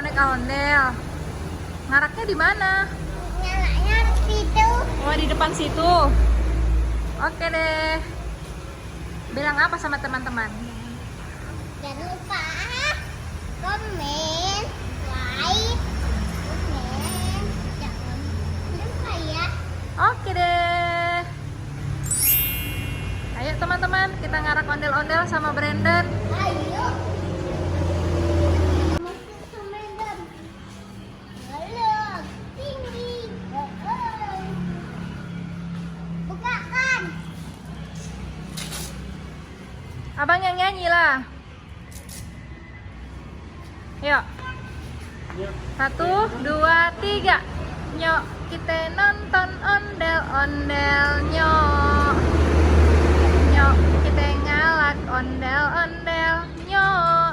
naik ondel. Ngaraknya di mana? Nyalanya situ. Oh, di depan situ. Oke deh. Bilang apa sama teman-teman? Jangan lupa komen, like, komen. Jangan lupa ya. Oke deh. Ayo teman-teman, kita ngarak ondel-ondel sama Brandon. Ayo. Masuk ke Medan. Halo, tinggi. Bukakan. Abang yang nyanyi lah. Yuk. 1, 2, 3. Nyok, kita nonton ondel-ondel. Nyok. Nyok, kita ngalak ondel-ondel. Nyok.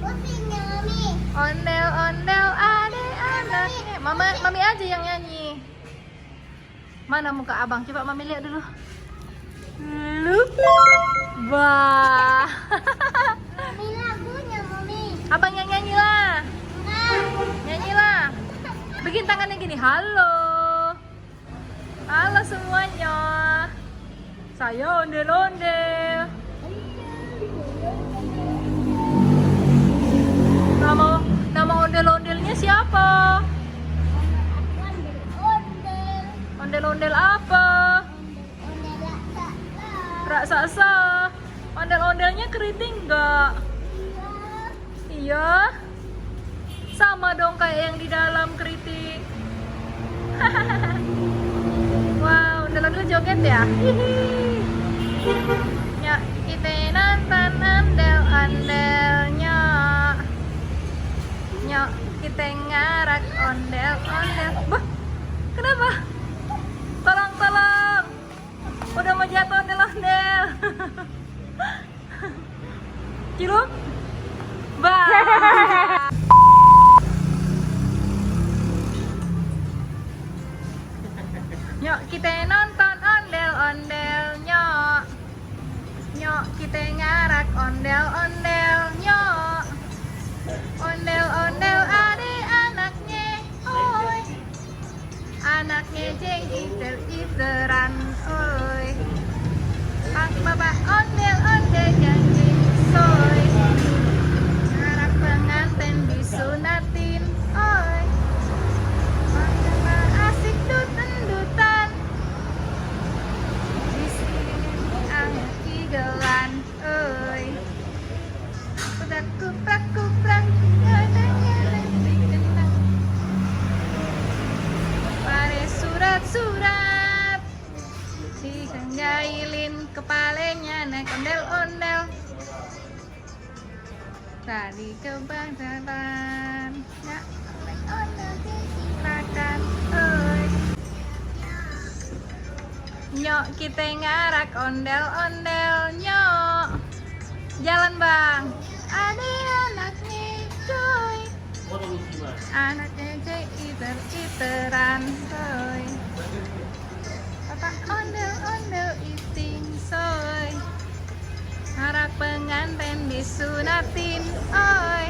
Pusingnya Mami. Ondel-ondel adek anaknya. Mami aja yang nyanyi. Mana muka abang? Coba Mami lihat dulu. Lu. Wah. Mami lagunya Mami. Abang yang nyanyi lah. Nyanyi lah. Bikin tangannya gini. Halo. Halo semuanya. Saya ondel-ondel. Nama ondel-ondelnya siapa? Ondel-ondel. Ondel-ondel apa? Ondel raksasa. Raksasa. Ondel-ondelnya keriting enggak? Iya. Sama dong kayak yang di dalam kritik. Wow, ondel-ondel joget ya? Hihi. Ya, kita nonton ondel-ondelnya. Nyok, kita ngarak ondel-ondel. Bah, kenapa? Tolong. Udah mau jatuh ondel-ondel. Ciluk? Bah. Nyok, kita nonton ondel-ondel. Nyok. Nyok, kita ngarak ondel-ondel. Nyok. Ondel-ondel adek anaknya. Oi. Anaknya jeng iter-iteran. Oi. Pak bapak ondel-ondel janjing soy. Ngarak pengantin disunatin. Oi. Mama asik duten-dutan. Di sini angin igelan. Oi. Udah kuprak-kuprak. Pare surat-surat. Dijailin kepalanya naik ondel-ondel. Tadi ke bangsaban. Ya, naik ondel diciptakan. Oi. Nyok, kita ngarak ondel-ondel. Nyok. Jalan bang. Ada anaknya coy. Anaknya coy iter-iteran coy. Bapak ondel-ondel iting soy. Harap pengantin disunatin oi.